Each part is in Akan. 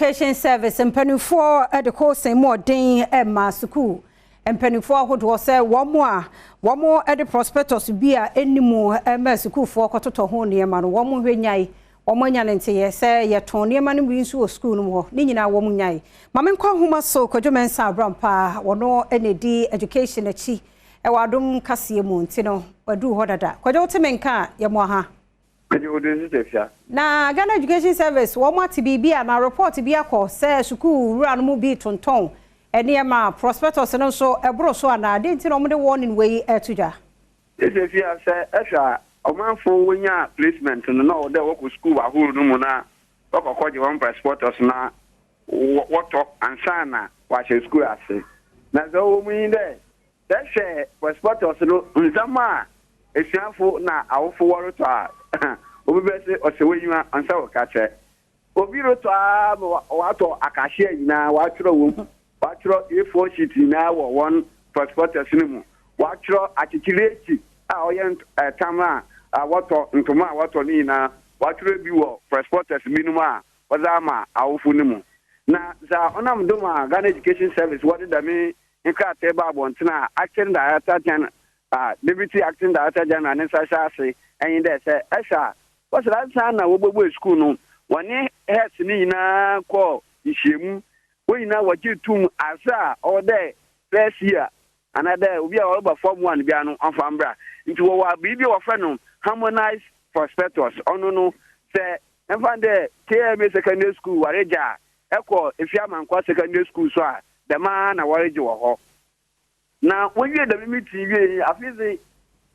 Education Service mpanimfoɔ de kɔɔsen mu ɔden ma sukuu mpanimfoɔ ahodoɔ sɛ wɔn a wɔn de prospectus bi a ɛnni mu ma sukuufoɔ kɔtotɔ ho nneɛma no, wɔn nhwɛ nyae. Wɔn anya no nteyɛ sɛ yɛtɔn nneɛma no bi nso wɔ sukuu no mu hɔ. Ne nyinaa wɔn nyae. Ma menkɔ nhoma so Kwadwo Mensah Abrampah, wɔno na ɛdi education akyi wɔ Adom kaseɛ mu nti no waduru hɔ dada. Kwadwo wote me nka a, yɛ mo aha. Mede wo din Sister Fia. Na Ghana Education Service wɔn ate biribi a na report bi akɔ sɛ sukuu wura no mu bi tontɔn nneɛma, prospectus no nso ɛboro so anaa? Deɛ nti na wɔde warning wei ɛto dwa? Sister Fia, sɛ ɛhwɛ a, ɔmanfo wonya placement no na ɔwɔ dɛ wɔkɔ sukuu ahorow no mu na wɔkɔkɔgye wɔn prospectus na wɔtɔ ansa na wɔahyɛ sukuu ase. Na sɛ ɔwɔ mu yi dɛ sɛ ɛhwɛ prospectus no, nsɛm a esuafo na awofo wɔretɔ a, obi bɛsɛ ɔsɛ wɔnyiwa ansa wɔka kyerɛ obi retɔ a ma watɔ akahyia nyinaa, watwerɛ wɔ mu, watwerɛ A4 sheet nyinaa wɔ wɔn prospectus no mu, watwerɛ akyekyere akyi a ɔyɛ ɛtam a wɔtɔ ntoma a wɔtɔ no nyinaa, watwerɛ bi wɔ prospectus binom a wɔdze ama awofo no mu. Na dza ɔnam do ma Ghana Education Service wɔde dɛm nkrataa ba abɔnten a acting director general, deputy acting director general ne nsa hyɛ ase ɛnye dɛ sɛ ɛhwɛ a, wɔsɛ ansa na wɔbɛbɔ sukuu no, wɔne heads ne nyinaa kɔɔ nhyiamu, wɔn nyinaa wɔgye tum ase a ɔwɔ dɛ first year anaadɛ obi a ɔreba form one bia no ɔmfa mbra. Nti wɔwɔ biribi a wɔfrɛ no harmonized prospectus. Ɔno no, sɛ ɛmfa dɛ KMA Secondary School wɔregye a, ɛkɔ Efi Amankwa Secondary School so a, dɛmaa na wɔregye wɔ hɔ. Na wɔwie dɛm meeting wie yi, afei dze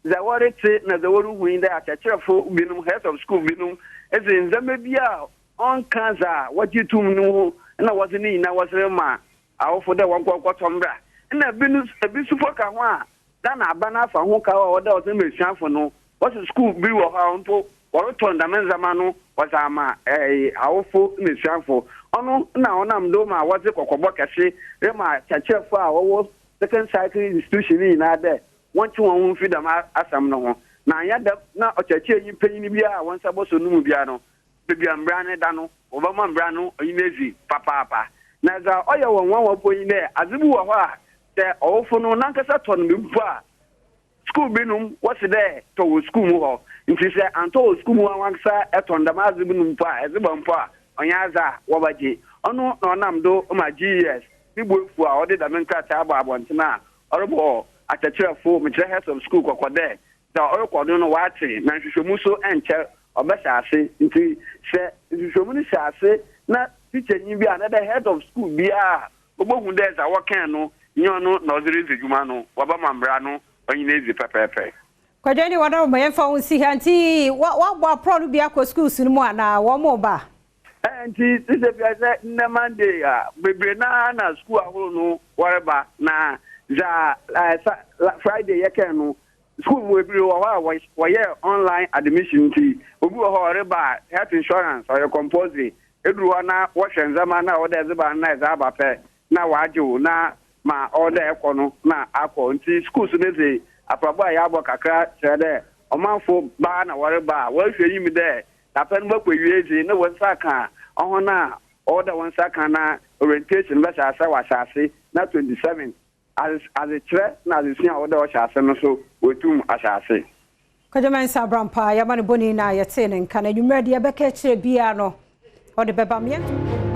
dza wɔrete na dza wɔrehu yi dɛ akyerɛkyerɛfo binom, heads of school binom, ɛdze ndzɛmba bi a ɔnka dza wɔgye tum no ho na wɔdze ne nyinaa wɔdze ma awofo dɛ wɔnkɔ nkɔtɔ mbra. Na ebi ebi nso fo ka ho a Ghana aba no afa ho ka a wɔdɛ wɔdze ma esuafo no, wɔsɛ school bi wɔ hɔ a mpo wɔretɔn dɛm ndzɛmba no wɔdze ama awofo na esuafo. Ɔno na ɔnam do ma wɔdze kɔkɔbɔ kɛse rema akyerɛkyerɛfo a wɔwɔ second cycle institution no nyinaa dɛ wɔntwe wɔn ho mfi dɛm asɛm no ho, na anyɛ dɛm na ɔkyerɛkyerɛnyi panyin biara a wɔn nsa bɔsɔ no mu biara no, beebi a mbra no da no, wɔbɛma mbra no ɔnye no edzi papaapa. Na dza ɔyɛ wɔn nwanwa po yi dɛ adze bi wɔ hɔ a sɛ ɔwofo no nankasa tɔ no bi mpo a, skuul binom wɔsi dɛ tɔ wɔ skuul mu hɔ. Nti sɛ antɔ wɔ skuul mu hɔ, wankasa ɛtɔn dɛm adze bi no mpo a, ɛdze ba mpo a, ɔnyɛ adze a wɔbɛgye. Ɔno na ɔnam do ma GES ne bu efu a ɔde dɛm nkrataa bɔ abɔnten a ɔrebɔ akyerɛkyerɛfo, mekyerɛ heads of school, kɔkɔ dɛ sɛ ɔrekɔ do no wɔate na nhwehwɛmu so nkyɛ ɔbɛhyɛ ase. Nti sɛ nhwehwɛmu no hyɛ ase na teacher bi a na dɛ head of school biara obohu dɛ dza wɔkɛn no nyɛ ɔno na ɔdze redzi dwuma no, wɔbɛma mbra no ɔnyina edzi pɛpɛɛpɛ. Kwadwo ne wɔdɔ ma yɛmfa wo nsi ha. Nti woabɔ aprɔ no bi akɔ schools no mu anaa wɔn mo ba? Nti sisɛ bia sɛ nnɛ Monday a, bebree naa na school ahorow no wɔreba. Na dza Friday yɛkɛn no, school mu bebree wɔ hɔ a wɔyɛ online admission. Nti obi wɔ hɔ a ɔreba a, health insurance ɔyɛ compulsory. Eduru hɔ na wɔhwɛ ndzɛmba na ɔwɔ dɛ ɛdze ba na ɛdze aba pɛ na wɔagye wo na ma ɔwɔ dɛ ɛkɔ no na akɔ. Nti schools no dze aprabɔ a yɛabɔ kakra kyerɛ dɛ ɔmanfo baa na wɔreba a, wɔrehwɛ yim dɛ dapɛ no bɛkɔ ewie dze na wɔn nsa ka ɔho na ɔwɔ dɛ wɔn nsa ka na orientation bɛhyɛ ase wɔ ahyɛ ase na 27 adzekyerɛ na adzesua a ɔwɔ dɛ ɔhyɛ ase no so wɔtum ahyɛ ase. Kwadwo Mensah Abrampah, yɛma no bɔne na yɛtee ne nka no. Anwummerɛ deɛ ɛbɛka akyerɛ biara no, ɔde bɛba meɛ.